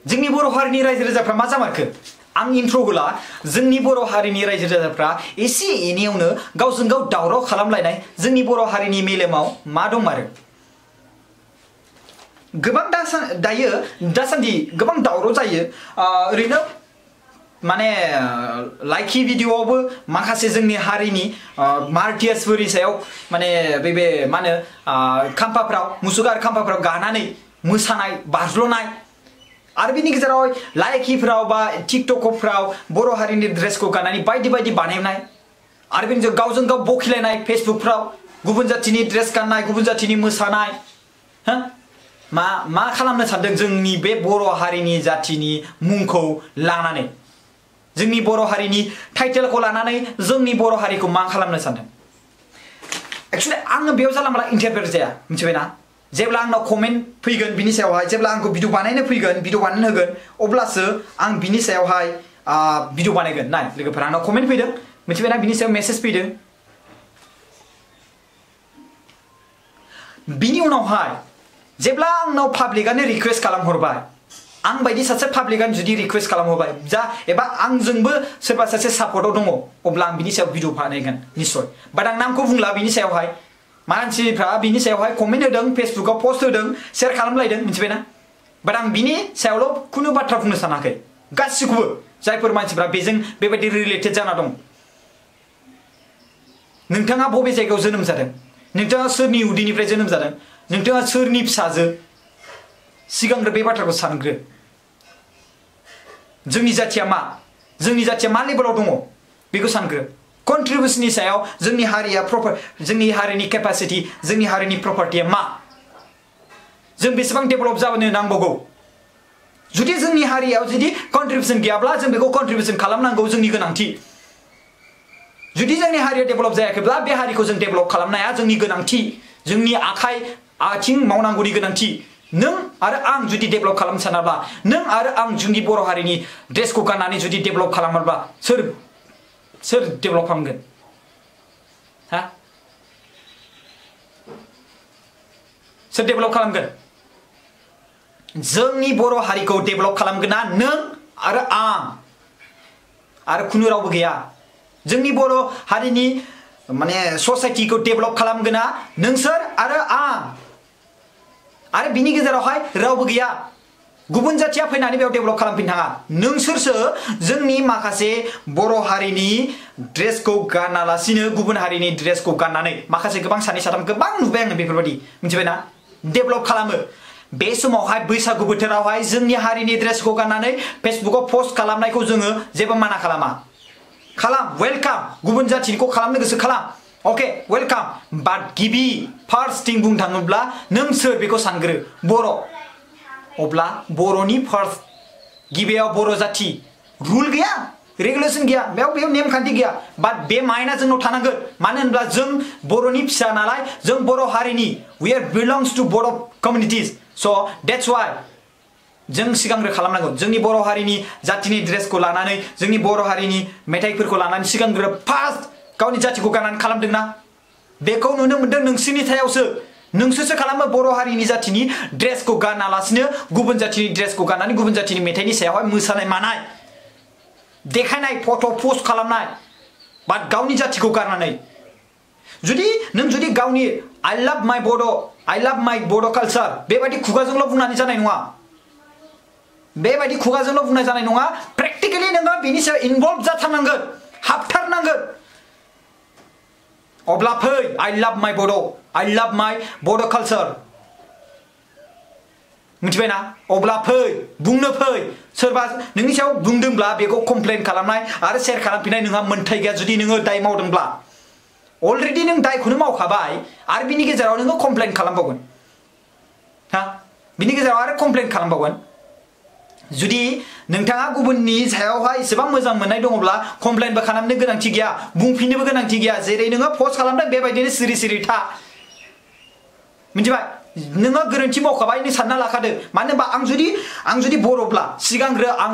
जोंनि बर' हारिनि रायजो राजाफ्रा मा जामारखो आं इन्ट्र होला जोंनि बर' हारिनि रायजो राजाफ्रा एसे एनैयावनो गावजों गाव दावराव खालामलायनाय जोंनि बर' हारिनि मेलेमाव मा दंमारो गोबां दासान्दि गोबां दावराव जायो ओरैनो माने लाइकि भिडिअआवबो माखासे जोंनि हारिनि मार्टियार्सफोरनि सायाव माने बे मा होनो खाम्फाफ्राव मुसुखा आरो खाम्फाफ्राव गानानै मोसानाय बाज्ल'नाय आरो बिनि गेजेराव लाइकिफ्राव बा टिकटकफ्राव बर' हारिनि ड्रेसखौ गाननानै बायदि बायदि बानायनाय आरो बिनि गेजेराव गावजों गाव बखिलायनाय फेसबुकफ्राव गुबुन जाथिनि ड्रेस गाननाय गुबुन जाथिनि मोसानाय हो मा खालामनो सानदों जोंनि बे बर' हारिनि जाथिनि मुंखौ लानानै जोंनि बर' हारिनि टाइटेलखौ लानानै जोंनि बर' हारिखौ मा खालामनो सानदों एक्चुअली आङो बेयाव जाला माला इन्टारफेयर जाया मिथिबायना जेब्ला आंनाव कमेन्ट फैगोन बिनि सायावहाय जेब्ला आंखौ भिडिअ बानायनो फैगोन भिडिअ बानायनो होगोन अब्लासो आं बिनि सायावहाय भिडिअ बानायगोन नाय लोगोफोरा आंनाव कमेन्ट फैदों मिथिबायना बिनि सायाव मेसेज फैदों बिनि उनावहाय जेब्ला आंनाव पाब्लिकानो रिक्वेस्ट खालामहरबाय आं बायदि सासे पाब्लिकानो जुदि रिक्वेस्ट खालामहरबाय जा एबा आंजोंबो सोरबा सासे सापर्टआव दङ अब्ला आं बिनि सायाव भिडिअ बानायगोन निश्चय बाट आं नामखौ बुंला बिनि सायावहाय मानसिफ्रा बिनि सायावहाय कमेन्ट होदों फेसबुकाव पोस्ट होदों शेयार खालामलायदों मिथिबायना बाट आं बिनि सायावल' खुनु बाथ्रा बुंनो सानाखै गासिखौबो जायफोर मानसिफ्रा बेजों बेबायदि रिलेटेड जाना दं नोंथाङा बबे जायगायाव जोनोम जादों नोंथाङा सोरनि उदैनिफ्राय जोनोम जादों नोंथाङा सोरनि फिसाजो सिगांग्रो बे बाथ्राखौ सानग्रो जोंनि जाथिया मा लेभेलाव दङ बेखौ सानग्रो कन्ट्रिबिउसननि सायाव जोंनि हारिया जोंनि हारिनि केपासिटी जोंनि हारिनि प्रपार्टिया मा जों बेसेबां डेभेलप जाबोनो नांबावगौ जुदि जोंनि हारियाव जुदि कन्ट्रिबिउसन गैयाब्ला जों बेखौ कन्ट्रिबिउसन खालामनांगौ जोंनि गोनांथि जुदि जोंनि हारिया डेभेलप जायाखैब्ला बे हारिखौ जों डेभेलप खालामनाया जोंनि गोनांथि जोंनि आथिं मावनांगौनि गोनांथि नों आरो आं जुदि डेभेलप खालामनो सानाब्ला नों आरो आं जोंनि बर' हारिनि ड्रेसखौ गाननानै जुदि डेभेलप खालामाब्ला सोर डेभेलप खालामगोन हा सोर डेभेलप खालामगोन जोंनि बर' हारिखौ डेभेलप खालामगोन ना नों आरो आं आरो खुनु रावबो गैया जोंनि बर' हारिनि माने ससाइटिखौ डेभेलप खालामगोन ना नोंसोर आरो आं आरो बिनि गेजेरावहाय रावबो गैया गुबुन जाथिया फैनानै बेयाव डेभेलप खालामफिननो थाङा नोंसोरसो जोंनि माखासे बर' हारिनि ड्रेसखौ गानालासिनो गुबुन हारिनि ड्रेसखौ गाननानै माखासे गोबां सानै साथाम गोबां नुबाय आङो बेफोरबायदि मिथिबायना डेभेलप खालामो बे समावहाय बैसागु बोथोरावहाय जोंनि हारिनि ड्रेसखौ गाननानै फेसबुकाव पोस्ट खालामनायखौ जोङो जेबो माना खालाम वेलकाम गुबुन जाथिनिखौ खालामनो गोसो खालाम ओके वेलकाम बाट गिबि फार्स्ट थिं बुंनो थाङोब्ला नों सोर बेखौ सानग्रो बर' अब्ला बर'नि फार्स्ट गिबियाव बर' जाथि रुल गैया रेगुलेसन गैया बेयाव नेमखान्थि गैया बाट बे माइन्डआ जोंनाव थानांगोन मानो होनब्ला जों बर'नि फिसा नालाय जों बर' हारिनि वी आर बिलंस टु बर' कमिउनिटिज स' देट्स वाइ जों सिगांग्रो खालामनांगौ जोंनि बर' हारिनि जातिनि ड्रेसखौ लानानै जोंनि बर' हारिनि मेथाइफोरखौ लानानै सिगांग्रो फार्स्ट गावनि जातिखौ गाननानै खालामदोंना बेखौ नुनो मोनदों नोंसिनि सायावसो नोंसोरसो खालामो बर' हारिनि जातिनि ड्रेसखौ गानालासिनो गुबुन जातिनि ड्रेसखौ गाननानै गुबुन जातिनि मेथाइनि सायावहाय मोसानाय मानाय देखायनाय फट' पोस्ट खालामनाय बाट गावनि जातिखौ गारनानै जुदि गावनि I love my बड' कालचार बेबायदि खुगाजोंल' बुंनानै जानाय नङा बेबायदि खुगाजोंल' बुंनाय जानाय नङा प्रेक्टिकेलि नोङो बेनि सायाव इनभल्भ जाथारनांगोन हाबथारनांगोन अब्ला फै I love my बड' कालचार मिथिबायना अब्ला फै बुंनो फै सोरबा नोंनि सायाव बुंदोंब्ला बेखौ कमप्लेन खालामनाय आरो शेयार खालामफिननाय नोंहा मोन्थाय गैया जुदि नोङो दाय मावदोंब्ला अलरेडि नों दायखौनो मावखाबाय आरो बिनि गेजेराव नोङो कमप्लेन खालामबावगोन हा बिनि गेजेराव आरो कमप्लेन खालामबावगोन जुदि नोंथाङा गुबुननि सायावहाय एसेबां मोजां मोननाय दङब्ला कमप्लेनबो खालामनो गोनांथि गैया बुंफिननोबो गोनांथि गैया जेरै नोङो पोस्ट खालामदों बेबायदिनो सिरि सिरि था मिथिबाय नोङो गोरोन्थि मावखाबाय नों सानना लाखादो मानो होनबा आं जुदि बर'ब्ला सिगांग्रो आं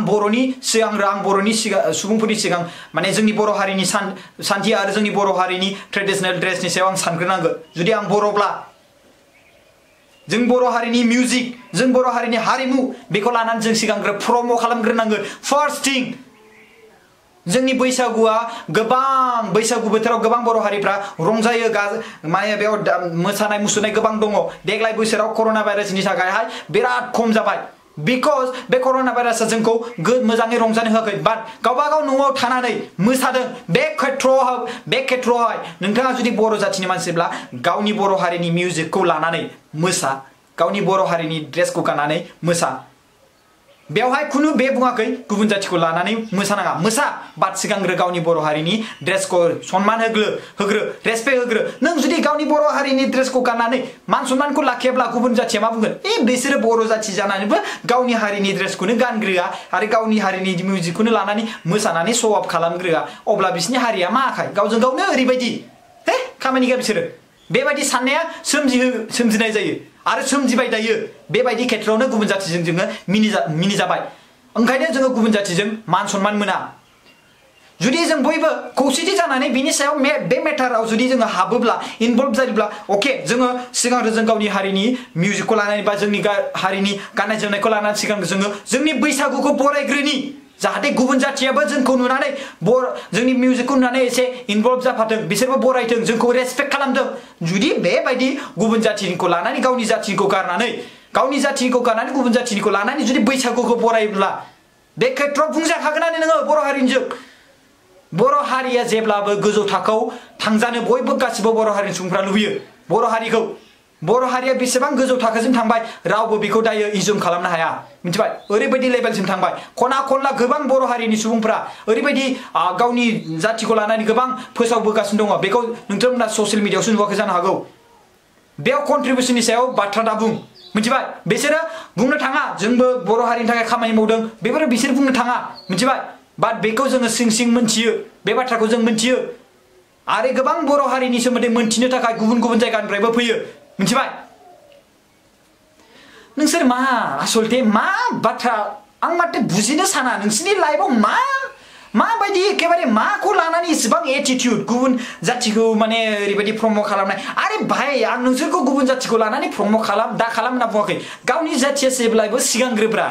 बर'नि सुबुंफोरनि सिगां माने जोंनि बर' हारिनि सान्थि आरो जोंनि बर' हारिनि ट्रेडिशनेल ड्रेसनि सायाव आं सानग्रोनांगोन जुदि आं बर'ब्ला जों बर' हारिनि मिउजिक जों बर' हारिनि हारिमु बेखौ लानानै जों सिगांग्रो प्रम' खालामग्रोनांगोन फार्स्ट थिं जोंनि बैसागुआ गोबां बैसागु बोथोराव गोबां बर' हारिफ्रा रंजायो माने बेयाव मोसानाय मुसुरनाय गोबां दङ देग्लाय बोसोराव कर'ना भाइरासनि थाखायहाय बिराद खम जाबाय बिकज बे कर'ना भाइरासआ जोंखौ मोजाङै रंजानो होआखै बाट गावबा गाव न'आव थानानै मोसादों बे खेथ्रआवहाय नोंथाङा जुदि बर' जाथिनि मानसिब्ला गावनि बर' हारिनि मिउजिकखौ लानानै मोसा गावनि बर' हारिनि ड्रेसखौ गाननानै मोसा बेवहाय खुनु बे बुङाखै गुबुन जाथिखौ लानानै मोसानाङा मोसा बाट सिगांग्रो गावनि बर' हारिनि ड्रेसखौ सन्मान होग्रो रेसपेक्ट होग्रो नों जुदि गावनि बर' हारिनि ड्रेसखौ गाननानै मान सन्मानखौ लाखियाब्ला गुबुन जाथिया मा बुंगोन बिसोरो बर' जाथि जानानैबो गावनि हारिनि ड्रेसखौनो गानग्रोआ आरो गावनि हारिनि मिउजिकखौनो लानानै मोसानानै शो अफ खालामग्रोआ अब्ला बिसोरनि हारिया मा आखाय गावजों गावनो ओरैबायदि खामानि गैया बिसोरो बेबायदि साननाया सोमजिनाय जायो आरो सोमजिबाय दायो बेबायदि खेथ्रआवनो गुबुन जातिजों जोङो मिनिजाबाय ओंखायनो जोङो गुबुन जातिजों मान सन्मान मोना जुदि जों बयबो खौसेथि जानानै बिनि सायाव बे मेटाराव जुदि जोङो हाबोब्ला इनभल्भ जायोब्ला अके जोङो सिगांग्रो जों गावनि हारिनि मिउजिकखौ लानानै बा जोंनि हारिनि गाननाय जोमनायखौ लानानै सिगांग्रो जोङो जोंनि बैसागुखौ बरायग्रोनि जाहाथे गुबुन जातियाबो जोंखौ नुनानै जोंनि मिउजिकखौ नुनानै एसे इनभल्भ जाफाथों बिसोरबो बरायथों जोंखौ रेसपेक्ट खालामथों जुदि बेबायदि गुबुन जातिनिखौ लानानै गावनि जातिखौ गारनानै गुबुन जातिनिखौ लानानै जुदि बैसागुखौ बरायोब्ला बे खेथ्रआव बुंजाखागोनानो नोङो बर' हारिनिजों बर' हारिया जेब्लाबो गोजौ थाखोआव थांजानो बयबो गासिबो बर' हारिनि सुबुंफ्रा लुबैयो बर' हारिया बेसेबां गोजौ थाखोसिम थांबाय रावबो बेखौ दायो इजुम खालामनो हाया मिथिबाय ओरैबायदि लेभेलसिम थांबाय खना खनला गोबां बर' हारिनि सुबुंफ्रा ओरैबायदि गावनि जातिखौ लानानै गोबां फोसावबोगासिनो दङ बेखौ नोंथांमोना ससियेल मिडियायावसो नुवाखै जानो हागौ बेयाव कन्ट्रिबिउसननि सायाव बाथ्रा दाबुं मिथिबाय बिसोरो बुंनो थाङा जोंबो बर' हारिनि थाखाय खामानि मावदों बेफोरो बिसोर बुंनो थाङा मिथिबाय बाट बेखौ जोङो सिं मोनथियो बे बाथ्राखौ जों मोनथियो आरो गोबां बर' हारिनि सोमोन्दै मोनथिनो थाखाय गुबुन गुबुन जायगानिफ्रायबो फैयो मिथिबाय नोंसोर मा आसलथे मा बाथ्रा आं माथो बुजिनो साना नोंसिनि लाइफआव माबायदि एखेबारे माखौ लानानै इसेबां एटिट्युड गुबुन जातिखौ माने ओरैबायदि प्रम' खालामनाय आरे भाई आं नोंसोरखौ गुबुन जातिखौ लानानै प्रम' खालाम होनना बुङाखै गावनि जातिया जेब्लाबो सिगांग्रोब्रा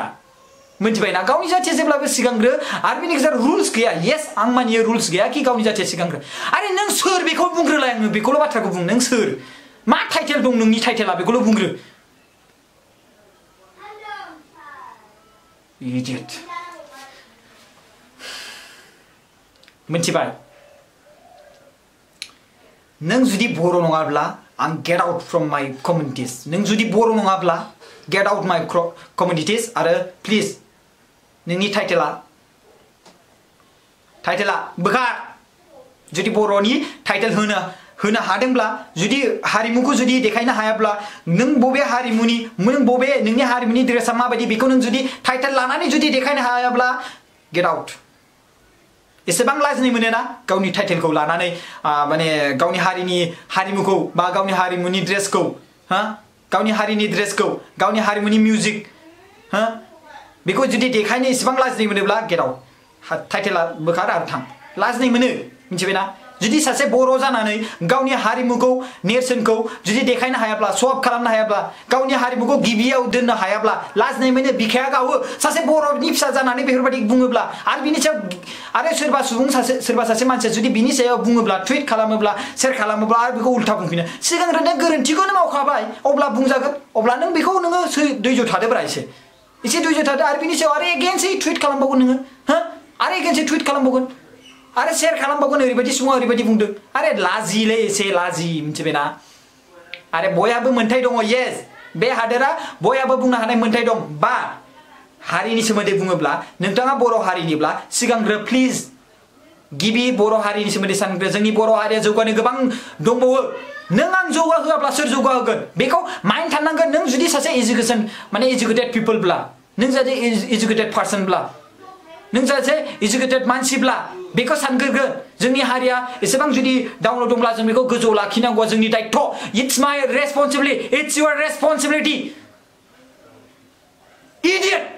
मिथिबायना गावनि जातिया जेब्लाबो सिगांग्रो आरो बेनि गेजेराव रुल्स गैया येस आं मानियो रुल्स गैया कि गावनि जातिया सिगांग्रो आरे नों सोर बेखौ बुंग्रोलाय आङो बेखौल' बाथ्राखौ बुं नों सोर मा टाइटेल दं नोंनि टाइटेला बेखौल' बुंग्रो इडियट मिथिबाय नों जुदि बर' नङाब्ला आं गेट आउट फ्रम माय कमिउनिटिस नों जुदि बर' नङाब्ला गेट आउट माय कमिउनिटिस आरो प्लिज नोंनि टाइटेला बोखार जुदि बर'नि टाइटेल होनो हादोंब्ला जुदि हारिमुखौ जुदि देखायनो हायाब्ला नों बबे हारिमुनि नोंनि हारिमुनि ड्रेसा माबायदि बेखौ नों जुदि टाइटेल लानानै जुदि देखायनो हायाब्ला गेट आउट एसेबां लाजिनाय मोनोना गावनि टाइटेलखौ लानानै माने गावनि हारिमुखौ बा गावनि हारिमुनि ड्रेसखौ गावनि हारिनि ड्रेसखौ गावनि हारिमुनि मिउजिक बेखौ जुदि देखायनो एसेबां लाजिनाय मोनोब्ला गेट आउट टाइटेला बोखार आरो थां लाजिनाय मोनो मिथिबायना जुदि सासे बर' जानानै गावनि हारिमुखौ नेरसोनखौ जुदि देखायनो हायाब्ला शो अफ खालामनो हायाब्ला गावनि हारिमुखौ गिबियाव दोननो हायाब्ला लाजिनाय मोनो बिखाया गावो सासे बर'नि फिसा जानानै बेफोरबायदि बुङोब्ला आरो बिनि सायाव आरो सोरबा सासे मानसिया जुदि बिनि सायाव बुङोब्ला टुइट खालामोब्ला शेयार खालामोब्ला आरो बेखौ उल्था बुंफिनो सिगांग्रो नों गोरोन्थिखौनो मावखाबाय अब्ला बुंजागोन अब्ला नों बेखौ नोङो दैज' थादोब्रा एसे दैज' थादो आरो बिनि सायाव आरो एगेन्सै टुइट खालामबावगोन नोङो आरो एगेन्सै टुइट खालामबावगोन आरो शेयार खालामबावगोन ओरैबायदि सुबुङा ओरैबायदि बुंदों आरे लाजिलै एसे लाजि मिथिबायना आरे बयहाबो मोन्थाय दङ येस बे हादोरा बयहाबो बुंनो हानाय मोन्थाय दं बा हारिनि सोमोन्दै बुङोब्ला नोंथाङा बर' हारिनिब्ला सिगांग्रो प्लिज गिबि बर' हारिनि सोमोन्दै सानग्रो जोंनि बर' हारिया जौगानो गोबां दंबावो नों आं जौगाहोआब्ला सोर जौगाहोगोन बेखौ माइन्ड थानांगोन नों जुदि सासे इडुकेटेड पिपलब्ला नों सासे इडुकेटेड पार्सनब्ला नों सासे इडुकेटेड मानसिब्ला बेखौ सानग्रोगोन जोंनि हारिया एसेबां जुदि डाउनाव दंब्ला जों बेखौ गोजौआव लाखिनांगौआ जोंनि दायित्व इट्स माय रेसपन्सिबिलिटि इट्स युवर रेसपन्सिबिलिटि इडियट